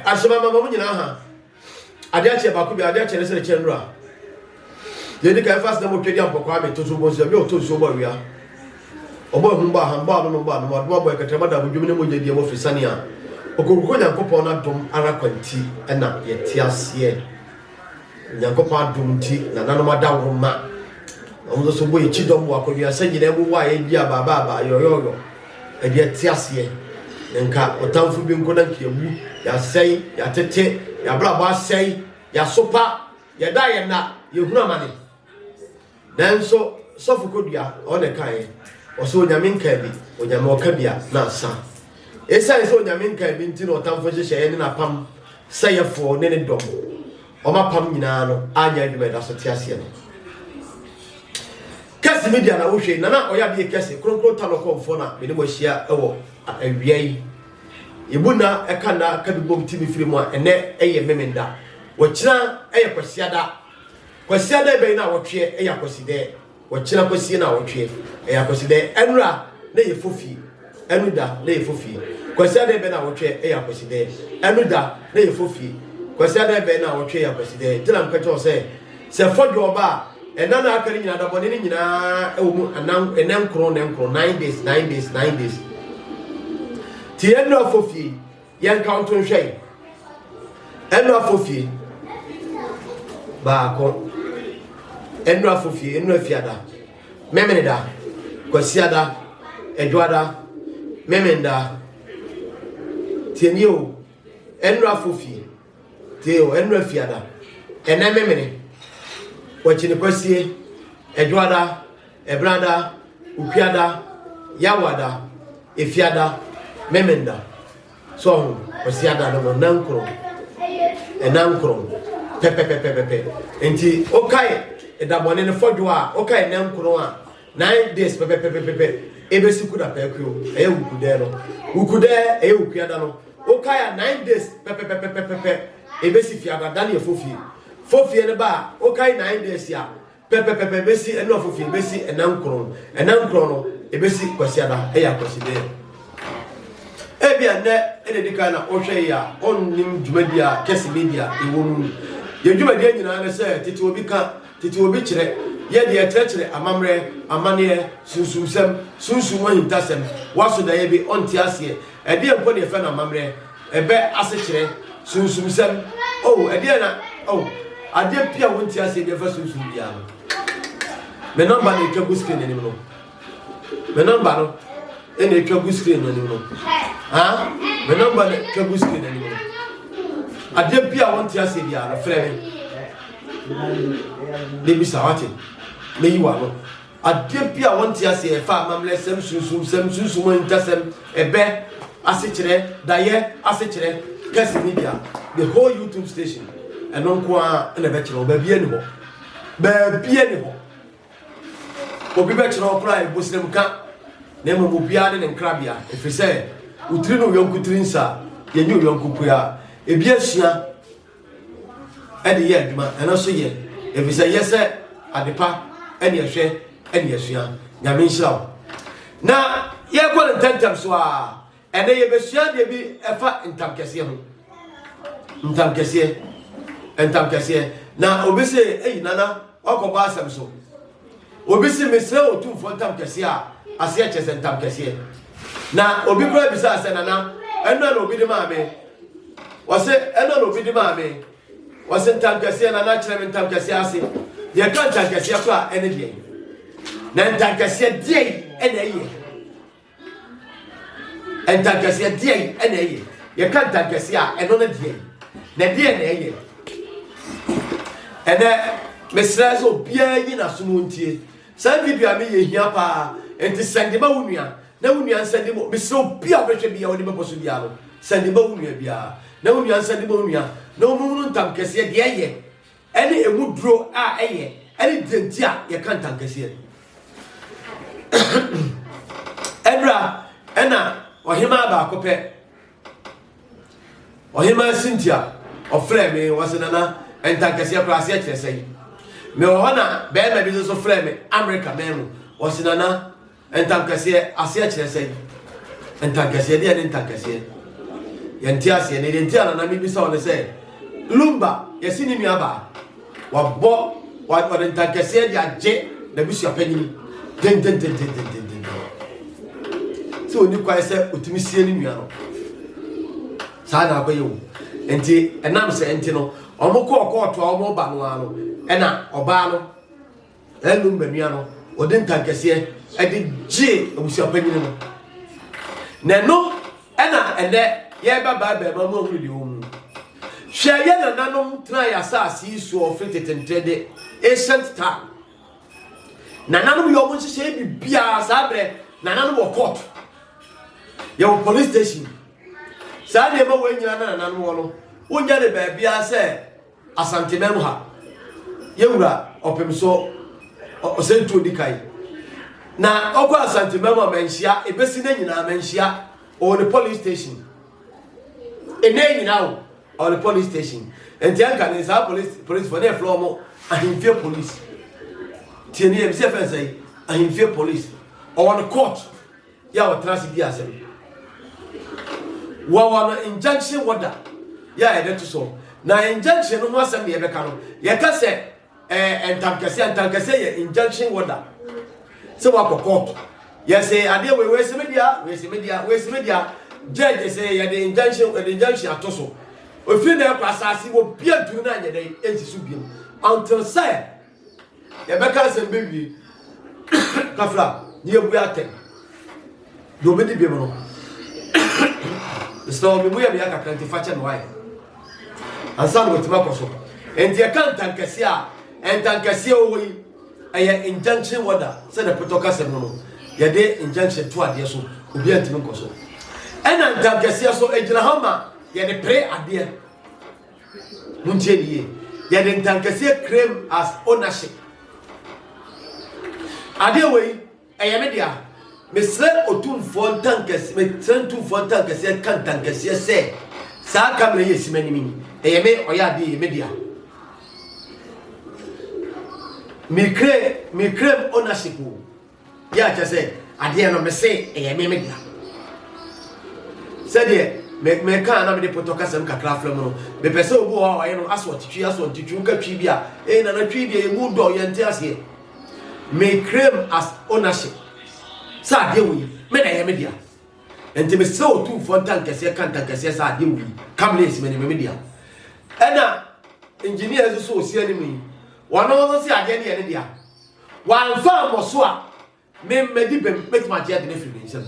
Ahyɛma mama mo nyinaa ha. Adeɛ akyɛ baako bi, adeɛ akyɛ ne sɛ ne kyɛ nnura. Deɛ ɛdi kan fa aseda mɔtwa di ampɔkwaa me toto bɔ nsuo, ɛbi ɔtɔ nsuo bɔ awia. Ɔbɔ ahum bɔ aham bɔ anonom bɔ anom adom abɔ ɛkɛtrɛma da abodwom ne mogya di ɛmɔ firi sane a okokuroko Nyankopɔn n'adom ara kwa nti ɛna yɛte aseɛ. Onyankopɔn adom nti nananom adaworo ma na wɔn nso so bɔ yɛn kyidɔm wɔ akɔnuasa nyinaa mu wɔ a yɛdi abaabaaba yɔyɔyɔ ɛde ɛte aseɛ na nka ɔtamfo bi nko na nka yɛwu yɛasɛe yɛatete yɛabrabɔ asɛe yɛasopa yɛda yɛn na yɛhunu amane Nanso sɔfo Kodua, ɔno na ɛkaeɛ, ɔsɛ Onyame nkaa bi, Onyame ɔka bi a, na asa. Esiane sɛ Onyame nkaa bi nti na ɔtamfo nhyehyɛeɛ ne n'apam sɛeɛfoɔ ne ne dɔm, wɔn apam nyinaa no anyɛ adwuma ɛda so te aseɛ no. Kɛse media na wohwɛ yi, Nana ɔyɛ adeɛ kɛse, kronkron ta nɔkɔmfoɔ na mene mo ahyia wɔ awia yi. Yɛbu nna ɛka nna ka bi bom ti me firi mu a, ɛnɛ ɛyɛ Memenda. Wɔkyena ɛyɛ Kwasiada. Kwasiada ɛbɛn na awɔtweɛ ɛyɛ akwasidɛɛ. Wɔkyena kwasie na awɔtweɛ ɛyɛ akwasidɛɛ. Ɛnora na yɛ fofie. Ɛnu da na yɛ fofie. Kwasiada ɛbɛn na awɔtweɛ ɛyɛ akwasidɛɛ. Ɛnu da na yɛ fofie. Kwasiada ɛbɛn na awɔtweɛ ɛyɛ akwasidɛɛ. Nti na meka kyerɛ wo sɛ, sɛ fɔdwo ɔba a, ɛna na aka no nyinaa da bɔne no nyinaa ɛwɔ mu anan ɛnɛ nkron nɛ nkron 9 days 9 days 9 days. Ti ɛnora fofie. Yɛn nkaonto nhwɛ yi. Ɛnura fofie baako. Ɛnura fofie, ɛnura fiada. Memeneda, kwasiada, ɛdwoada, memenda. Tie nie o. Ɛnura fofie. Tie o, ɛnura fiada. Ɛnɛ memene. Wakyini kwasie, ɛdwoada, ɛbrada, ukuada, yawada, efiada, memenda. So ɔho, Kwasiada no no, nankron, ɛnankron, pɛpɛpɛpɛpɛ. Nti, wokae ɛdabɔne no fɔdwo a, wokae nankron a, 9 days pɛpɛpɛpɛpɛ, ebesi kuda pɛɛkuo, ɛyɛ wukudɛɛ no. Wukudɛɛ, ɛyɛ wukuada no. Wokae a 9 days pɛpɛpɛpɛpɛ, ebesi fiada, da ne yɛ fofie. Fofie no ba a, wokae 9 days a, Pɛpɛpɛpɛ bɛsi ɛno afofie bɛsi ɛna nkron ɛna nkron no ɛbɛsi kwasiada ɛyɛ akwasidɛ. Ebi a nnɛ ɛna edi kan na ɔhwɛ yi a ɔnnim dwumadi a kɛse media ɛwɔ mu. Yɛn dwumadie nyinaa ne sɛ tete obi ka tete obi kyerɛ yɛ deɛ kyerɛkyerɛ amammerɛ amanneɛ sunsumsɛm sunsum mu ahintasɛm waso daeɛ bi ɔnte aseɛ ɛdeɛ mpo ne ɛfɛ no amammerɛ Ɛbɛ asekyerɛ, sunsumsɛm, oh, ɛdeɛ na, oh, adeɛ pii a wonte aseɛ bi ɛfa sunsum biara no. Me nɔmba na ɛtwa gu screen anim no. Me nɔmba no ɛna ɛtwa gu screen anim no. Ha? Me nɔmba na ɛtwa gu screen anim no. Adeɛ bi a wonte aseɛ biara no, frɛ me. Ne bisa wate. Meyi w'ano. Adeɛ bi a wɔnte aseɛ ɛfa amammerɛsɛm, sunsumsɛm, sunsum ahintasɛm, ɛbɛ, asekyerɛ, dayɛ, asekyerɛ, kɛse media, the whole YouTube station, ɛno nko ara na ɛbɛkyerɛ wo, baabi ani hɔ. Baabi ani hɔ. Obi bɛkyerɛ wo koraa ɛbosrem ka, na mmom obiara ne ne nkrabea, ɛfiri sɛ wo tiri ne wo yɔnko tiri nsa, yɛnyɛ wo yɔnko pua. Ebi asua de yɛ adwuma, ɛno nso yɛ, efisɛ yɛ sɛ adepa ɛne ɛhwɛ ɛne ɛsua. Nyame nhyira wo. Na yɛkɔ no ntɛmntɛm so a, ɛnɛ yɛbɛsua adeɛ bi ɛfa ntam kɛseɛ ho. Ntam kɛseɛ, ntam kɛseɛ. Na obi se, eyi nana, wakɔbɔ asɛm so. Obi se, mesrɛ Otumfoɔ ntam kɛseɛ a, aseɛ kyerɛ sɛ ntam kɛseɛ. Na obi koraa bisaa sɛ, Nana, ɛno na obi de maa me. Ɔse, ɛno na obi de maa me. Ɔse, ntam kɛseɛ, Nana kyerɛ me ntam kɛseɛ ase. Yɛka ntam kɛseɛ koraa ɛne deɛn? Na ntam kɛseɛ deɛn ɛna ɛyɛ? Ntankɛseɛ deɛn ɛna ɛyɛ? Yɛka ntankɛseɛ a ɛno no deɛn? Na deɛn na ɛyɛ? Ɛnɛ mesrɛ sɛ obiara nyi n'aso no ntie. Saa video a meyɛ hia paa nti sɛnde ma wo nua na wo nua nsɛnde ma mesrɛ obi a wobɛhwɛ biara wode bɛbɔ so biara no sɛnde ma wo nua biara na wo nua nsɛnde ma wo nua na wɔn hunu ntam kɛseɛ deɛ ɛyɛ ɛne emu duro a ɛyɛ ɛne deɛ nti a yɛka ntankɛseɛ. Ɛnora ɛna ɔhemaa baako pɛ ɔhemaa Cynthia ɔfrɛ me wɔse nana ntankɛseɛ koraa aseɛ kyerɛ sɛn mewɔ hɔ na bɛrima bi nso so frɛ me Amerika man mu wɔse nana Ntankɛseɛ, aseɛ kyerɛ sɛn? Ntankɛseɛ, deɛ ne ntankɛseɛ? Yɛnte aseɛ. Na deɛ nti a nana mebisa wo ne sɛ, Lumba, yɛse ne nuabaa, wabɔ, ɔde ntankɛseɛ de agye n'abusuapanyini tententententententen sɛ ɔni kwan sɛ ɔtumi sie ne nua no. Saa na akɔyɛ o. Nti ɛnam sɛ nti no, wɔn kɔɔ kɔɔto a wɔn ba no ara no, ɛna ɔbaa no Ɛnum bɛnua no, ɔde ntankɛseɛ de gyee abusuapanyin no. Na ɛno ɛna ɛnɛ yɛreba Bible ma mu ahunu deɛ wɔ mu. Hwɛ yɛ nananom tena yɛ asase yi soɔ firi tetentene de ancient time. Nananom yɛ wɔn nhyehyɛeɛ biribiara saa berɛ nananom wɔ court. Yɛwɔ police station. Saa nneɛma wɔ nyinaa na nananom wɔ no, wonya ne baabiara sɛ Asanteman mu ha, yɛn wura Ɔpemso Ɔsɛntuo di kan. Na ɔkɔ Asanteman mu a manhyia, ebesi ne nyinaa manhyia, ɔwɔ ne police station. Ɛnɛ nyinaa o, ɔwɔ ne police station. Nti ɛnka ne saa police police fo ne ɛfrɛ wɔn ahemfie police. Tie ne yɛ, bi sɛ fɛn sɛ ahemfie police. Ɔwɔ ne court. yɛ a ɔtena ase di asɛm. Wɔwɔ no injunction order yɛ a yɛde to so. Na injunction no ho asɛm na yɛbɛka no. Yɛka sɛ ɛɛ ntamkɛseɛ, ntamkɛseɛ yɛ injunction order. Sɛ wakɔ court, yɛsɛ adeɛ wei wei sɛ me dea, wei sɛ me dea, wei sɛ me dea. Judge sɛ yɛde injunction yɛde injunction ato so. Ofiri na ɛkɔ asase wɔ bia ntumi na anyɛ dɛ ɛnsi so biom until sɛ Yɛbɛka asɛm bɛwie kafra ne yɛbue atɛn deɛ ɔbɛdi bem no mesrɛ wɔ memu yɛ meya kakra nti fa kyɛ me wae ansa na wɔatumi akɔ so nti ɛka ntankɛseɛ a ntankɛseɛ wɔ yi ɛyɛ injunction order sɛdeɛ potɔ kasɛm no no yɛde injunction to adeɛ so obi antumi nkɔ so ɛna ntankɛseɛ so ɛgyina hɔ ma yɛde pere adeɛ Montie ne yie. Yɛde ntankɛseɛ claim as ownership. Adeɛ wei ɛyɛ me dea. Mesrɛ otumfoɔ ntankɛseɛ, mesrɛ ntumfoɔ ntankɛseɛ ka ntankɛseɛ sɛ saa kamera yi esi m'anim yi, ɛyɛ me ɔyɛ adeɛ yɛ me dea. Me claim, me claim ownership o. Yɛ a kyerɛ sɛ adeɛ no mese ɛyɛ me me dea. Sɛdeɛ meka na mede potɔ kasɛm kakra afra mu no, mepɛ sɛ obi wɔ hɔ a ɔyɛ no asɔ ɔte twi asɔ ɔnte twi woka twi bi a ee nana twi deɛ yɛ mu dɔ yɛnte aseɛ. Me claim as ownership sɛ adeɛ wɔ yi me na ɛyɛ me dea. Nti mesrɛ otumfoɔ ntankɛseɛ ka ntankɛseɛ sɛ adeɛ wɔ yi kam ne esi me me dea. Ɛna engineer nso so osi anim yi wɔn nso se adeɛ no yɛ ne dea. Wamfa ammɔ so a, me madi bem, mɛtumi agye ade no afiri ne nsam.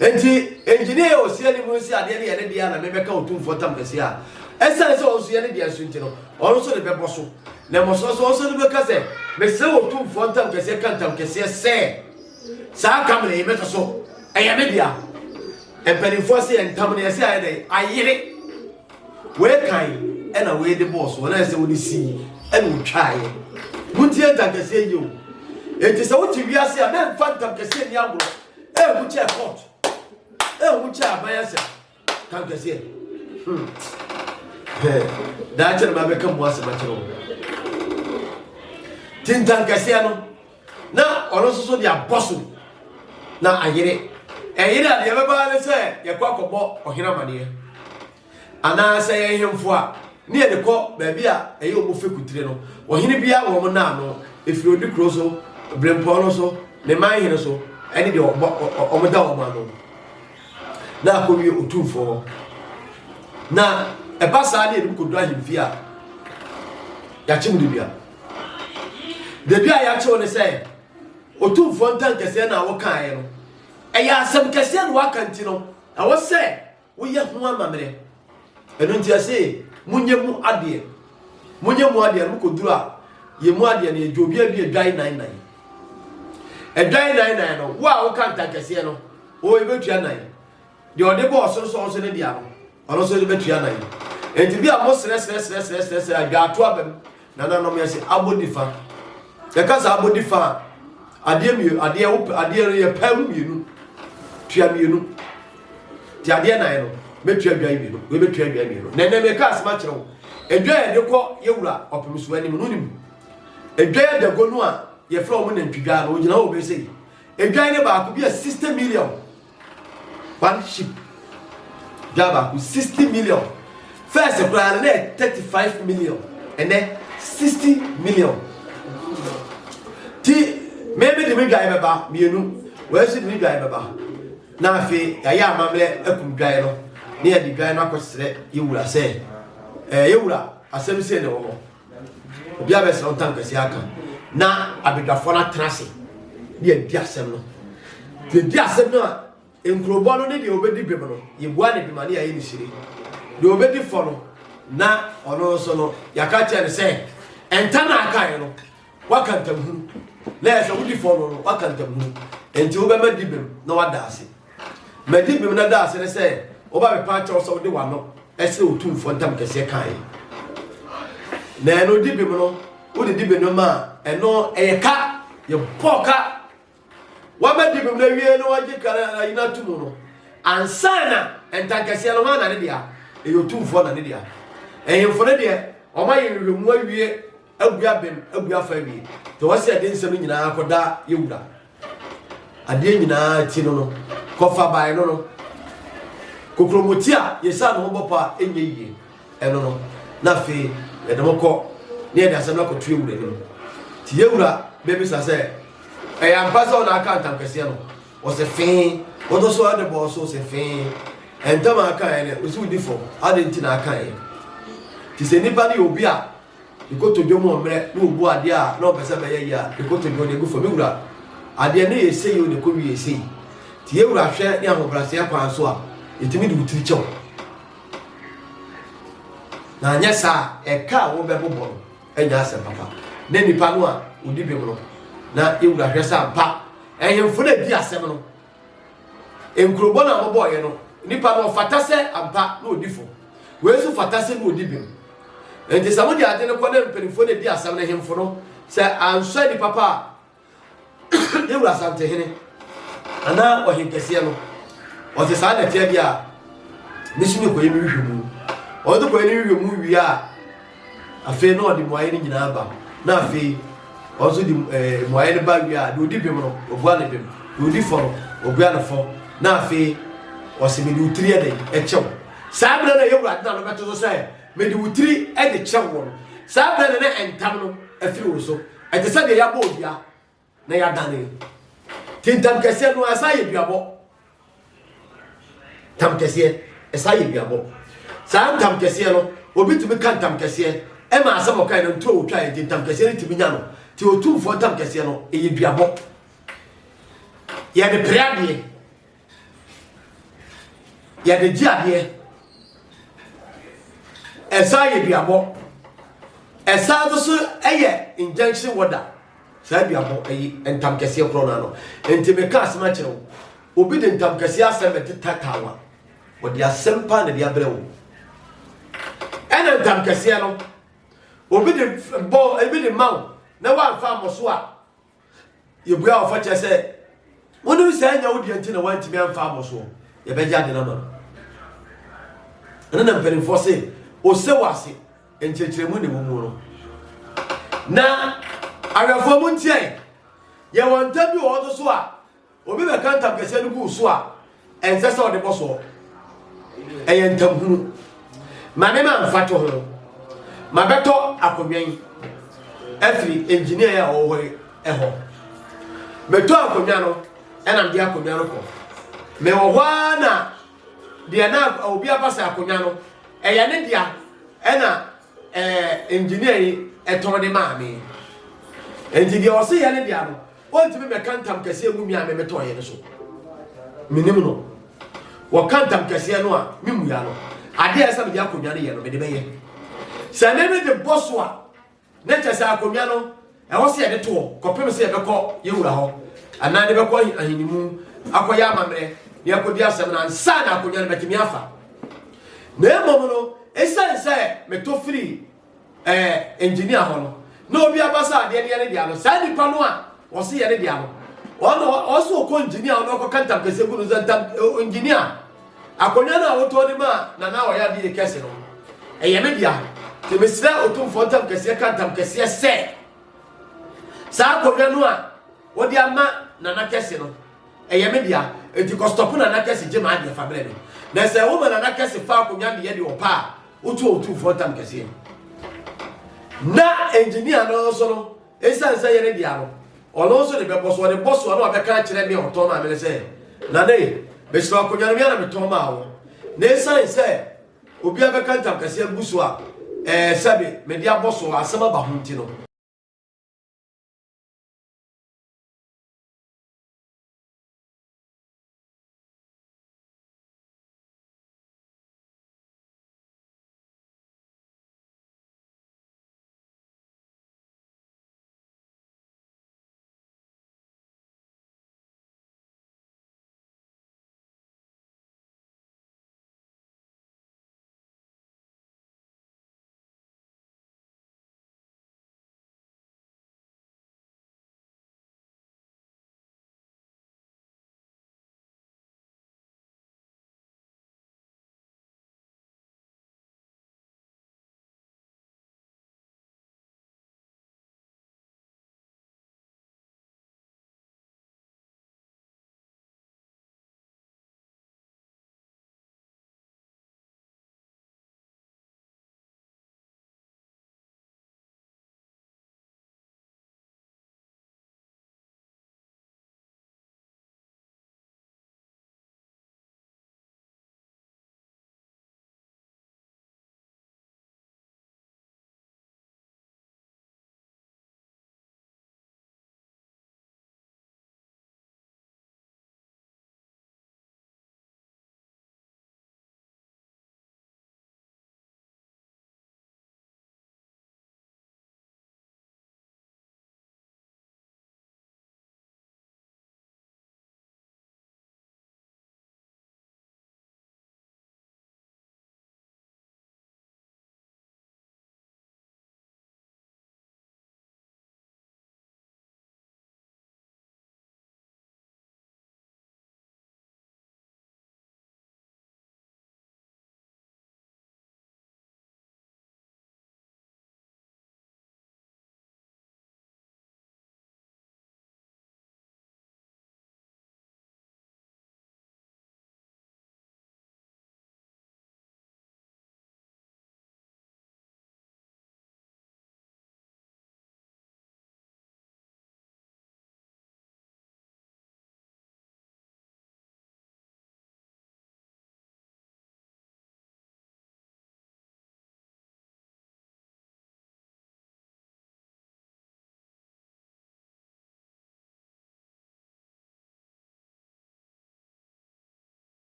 Enti, engineer a ɔsi anim no si adeɛ no yɛ ne deɛ na mebɛka otumfoɔ tam kɛseɛ a, ɛsiane sɛ ɔno nso yɛ ne deɛ nso nti no, ɔno nso de bɛbɔ so. Na mmɔsoɔ so, ɔno nso de bɛka sɛ, mesrɛ otumfoɔ ntam kɛseɛ ka ntam kɛseɛ sɛ, saa kamera yi mɛtɔ so, ɛyɛ me dea. Mpanimfoɔ se yɛn ntam no yɛse ayɛ dɛn? Ayere. Wei kan ɛna wei de bɔɔ soɔ na ɛsɛ wɔde sii ɛna ɔtwaeɛ. Montie ntankɛseɛ yie o. Enti sɛ wote wiase a mɛmfa ntamkɛseɛ nni agorɔ. Ɛhu kyɛ court. Ɛhu kyɛ aban asɛm. Ntamkɛseɛ. Hmm. Daakye na mabɛka mu asɛm akyerɛ wo. Ti ntankɛseɛ no na ɔno nso so de abɔ so na ayere. Ɛyere a deɛ ɛbɛba ne sɛ yɛkɔ akɔbɔ ɔhene amaneɛ. Anaa sɛ yɛ nhemfo a, ne yɛde kɔ baabi a ɛyɛ wɔn fekutire no. Ɔhene biara wɔ wɔn nna ano, ɛfiri odi kuro so, berempɔn no so, ne man hene so, ɛne deɛ wɔn da wɔn ano. Na akɔwie otumfoɔ hɔ. Na ɛba saa ne yɛde kɔdu ahemfie a, yɛakye mu dedua. Dedua a yɛakye wo ne sɛ, otumfoɔ ntankɛseɛ na wokaeɛ no, ɛyɛ asɛm kɛseɛ na waka nti no, ɛwɔ sɛ Woyɛ ho amammerɛ. Ɛno nti ɛse monyɛ mu adeɛ. Monyɛ mu adeɛ no mokɔduru a, yɛ mu adeɛ no yɛgye obi abi adwan nan nan. Adwan nan nan no, wo a woka ntankɛseɛ no, wo yɛbɛtua nan. Deɛ ɔde bɔɔ so nso ɔnso ne dea no, ɔno nso de bɛtua nan. Enti bi a mo srɛ srɛ srɛ srɛ srɛ srɛ adwaato aba mu. Nananom yɛse abɔdi fa. Yɛka sɛ abɔdi fa a, adeɛ mmienu, adeɛ wo adeɛ no yɛpae mu mmienu, tua mmienu. Ti adeɛ nan no, mɛtua dwan mmienu, wei bɛtua dwan mmienu. Na ɛnɛ meka asɛm akyerɛ wo. Edwa yɛde kɔ yɛwura ɔpem so anim no nim. Edwa yɛ dago no a yɛfrɛ wɔn nantwidwa no, ogyina hɔ bɛsɛ yi. Edwan ne baako bi a 60 million. One sheep. Dwa baako 60 million. First koraa no na yɛ 35 million. Ɛnɛ 60 million. Ti meme de me dwae bɛba mmienu. Wɔn nso de ne dwae bɛba. Na afei yɛayɛ amammerɛ akum dwae no na yɛde dwae no akɔsrɛ yɛwura sɛ ɛɛ yɛwura asɛm sei na ɛwɔ hɔ. Obi abɛsrɛ wo ntam kɛseɛ aka na abadwafoɔ no atena ase ne yɛdi asɛm no. Yɛdi asɛm no a nkurobɔ no ne deɛ ɔbɛdi bem no yɛbua ne bem a ne yɛayɛ ne hyire. Deɛ ɔbɛdi fɔ no na ɔno nso no yɛaka kyerɛ no sɛ ntam a akaeɛ no waka ntamhunu na yɛ sɛ wodi fɔ no no waka ntamhunu nti wobɛma di bem na wada ase. Madi bem na da ase ne sɛ woba bɛpa akyɛw sɛ wode w'ano ɛsrɛ Otumfoɔ ntam kɛseɛ kaeɛ. Na ɛno di bem no, wode di bem no ma a, ɛno ɛyɛ ka, yɛbɔ ka. Wama di bem no awie na wagye ka no ayi no ato mu no, ansa na ntankɛseɛ no hwan na ne dea? Ɛyɛ Otumfoɔ na ne dea. Ɛhemfo no deɛ, wɔayɛ nhwehwɛmu awie agu abem agu afa awie. Nti wɔsɛ yɛde nsɛm no nyinaa kɔda yɛwura. Adeɛ nyinaa ti no no, kɔfa bae no no, kokromoti a yɛsiane ne ho bɔ pɔ a ɛnyɛ yie, ɛno no, na afei yɛde mo kɔ na yɛde asɛm no akɔto yɛwura anim. Nti yɛwura bɛbisa sɛ, ɛyɛ ampa sɛ ɔna aka ntam kɛseɛ no? Ɔsɛ fee. Wɔtɔ so ade bɔɔ so sɛ fee. Ntam a aka yɛ no, ɔsi wodi fam, adɛn nti na aka yɛ? Nti sɛ nnipa no yɛ obi a Ne kotodwe mu ɔmmerɛ na ɔbu adeɛ a na ɔmpɛ sɛ ɛbɛyɛ yie a, ne kotodwe ɔde agu fam. Me wura, adeɛ no yɛ sei o na ɛkɔwie sei. Nti yɛn wura hwɛ ne ahobrɛaseɛ kwan so a, yɛtumi de wo tiri kyɛ wo. Na anyɛ saa a, ɛka a wobɛbobɔ no ɛnyɛ asɛm papa. Na nipa no a ɔdi bem no, na yɛn wura hwɛ sɛ ampa, ɛhemfo no adi asɛm no. Nkurobɔ no a wɔbɔeɛ no, nipa no ɔfata sɛ ampa na ɔdi fɔ. Wei nso fata sɛ na ɔdi bem. Enti sɛ mode ade no kɔ na mpanimfoɔ na ɛdi asɛm no, hemfo no, sɛ ansɔ ani papa a, ne wura Asantehene anaa ɔhenkɛseɛ no, ɔte saa na ɛteɛ deɛ a, me nso mekɔyɛ me nhwehwɛmu. Ɔde kɔyɛ ne nhwehwɛmu wie a, Afei na ɔde mmuaeɛ no nyinaa ba, na afei ɔno nso de eh, mmuaeɛ no ba wie a, deɛ ɔdi bem no, ɔbua ne bem, deɛ ɔdi fɔ no, ɔbua no fɔ, na afei ɔsɛ mede wo tiri ɛdɛn ɛkyɛ wo. Saa berɛ no ɛyɛ Awurade na no bɛto so sɛ mede wo tiri de kyɛ wo no, saa berɛ no na ntam no afiri wo so, ɛte sɛ deɛ yɛabɔ odua. na yɛadane. Nti ntam kɛseɛ no ɛsan yɛ duabɔ. Ntam kɛseɛ ɛsan yɛ duabɔ. Saa ntam kɛseɛ no obi tumi ka ntam kɛseɛ ɛma asɛm ɔkae no nturo otwa yɛ nti ntam kɛseɛ no tumi nya no. Nti otumfoɔ ntam kɛseɛ no ɛyɛ duabɔ. Yɛde pere adeɛ. Yɛde gye adeɛ. Ɛsan yɛ duabɔ. Ɛsan nso so yɛ injunction order. Saa duabɔ ɛyi ntam kɛseɛ korɔ no ano. Nti meka asɛm akyerɛ wo. Obi de ntam kɛseɛ asɛm bɛte tataa wa. Ɔde asɛm paa na de abrɛ wo. Ɛna ntam kɛseɛ no, obi de bɔ, ebi de ma wo na woamfa ammɔ so a, Yɛbua wɔ fakyɛ sɛ, wonim sɛ ɛnyɛ wo deɛ nti na woantumi amfa ammɔ soɔ. Yɛbɛgye ade no ama no. Ɛno na mpanimfoɔ se, ose wɔ ase, nkyerɛkyerɛmu na ɛwɔ mu no. Na awɛfoɔ mu ntiae, yɛwɔ ntam bi wɔ hɔ nso so a, Obi bɛka ntam kɛseɛ no gu wo so a, ɛnsɛ sɛ ɔde bɔ soɔ. Ɛyɛ ntamhunu. Ma me ma mfa to ho. Mabɛtɔ akonnwa yi afiri engineer a ɔwɔ hɔ yi hɔ. Metɔ akonnwa no ɛna mede akonnwa no kɔ. Mewɔ hɔ ara na deɛ na obi aba sɛ akonnwa no ɛyɛ ne dea ɛna ɛɛ engineer yi ɛtɔn de maa me. Nti deɛ ɔse yɛ ne dea no Ɔntumi mmɛka ntam kɛseɛ ngu me a me metɔeɛ no so. Menim no. Wɔka ntam kɛseɛ no a, memmua no. Adeɛ a ɛsɛ mede akonnwa no yɛ no, mede bɛyɛ. Sɛ me mede bɔ so a, na kyerɛ sɛ akonnwa no, ɛwɔ sɛ yɛde toɔ kɔpem sɛ yɛbɛkɔ yɛwura hɔ anaa de bɛkɔ ahenimu akɔyɛ amammerɛ na yɛakɔdi asɛm no ansa na akonnwa no bɛtumi afa. Na mmom no, ɛsiane sɛ metɔ firi ɛɛ engineer hɔ no na obi aba sɛ adeɛ no yɛ ne dea no saa nipa no a ɔse yɛ ne dea no ɔno ɔso ɔkɔ engineer ɔno ɔkɔka ntam kɛseɛ gu no sɛ ntam engineer akonnwa no a wotɔn de ma nana ɔyɛ adeɛ kɛse no ɛyɛ me dea nti mesrɛ otumfoɔ ntam kɛseɛ ka ntam kɛseɛ sɛ saa akonnwa no a wɔde ama nana kɛse no. Ɛyɛ me dea. Enti kɔ stɔpo Nana Kɛse gye m'adeɛ fa brɛ me. Na sɛ woma Nana Kɛse fa akonnwa de yɛ deɛ ɔpɛ a, wotu Otumfoɔ ntam kɛseɛ. Na engineer no nso no, esiane sɛ ɛyɛ ne dea no, ɔno nso de bɛbɔ so. Ɔde bɔ so a, na wabɛka akyerɛ me a ɔtɔn maa me no sɛ, Nana ei, mesrɛ wo, akonnwa no me ara na metɔn maa wo. Na esiane sɛ obiara bɛka ntam kɛseɛ agu so a, ɛɛ, sɛbe mede abɔ so, asɛm aba ho nti no.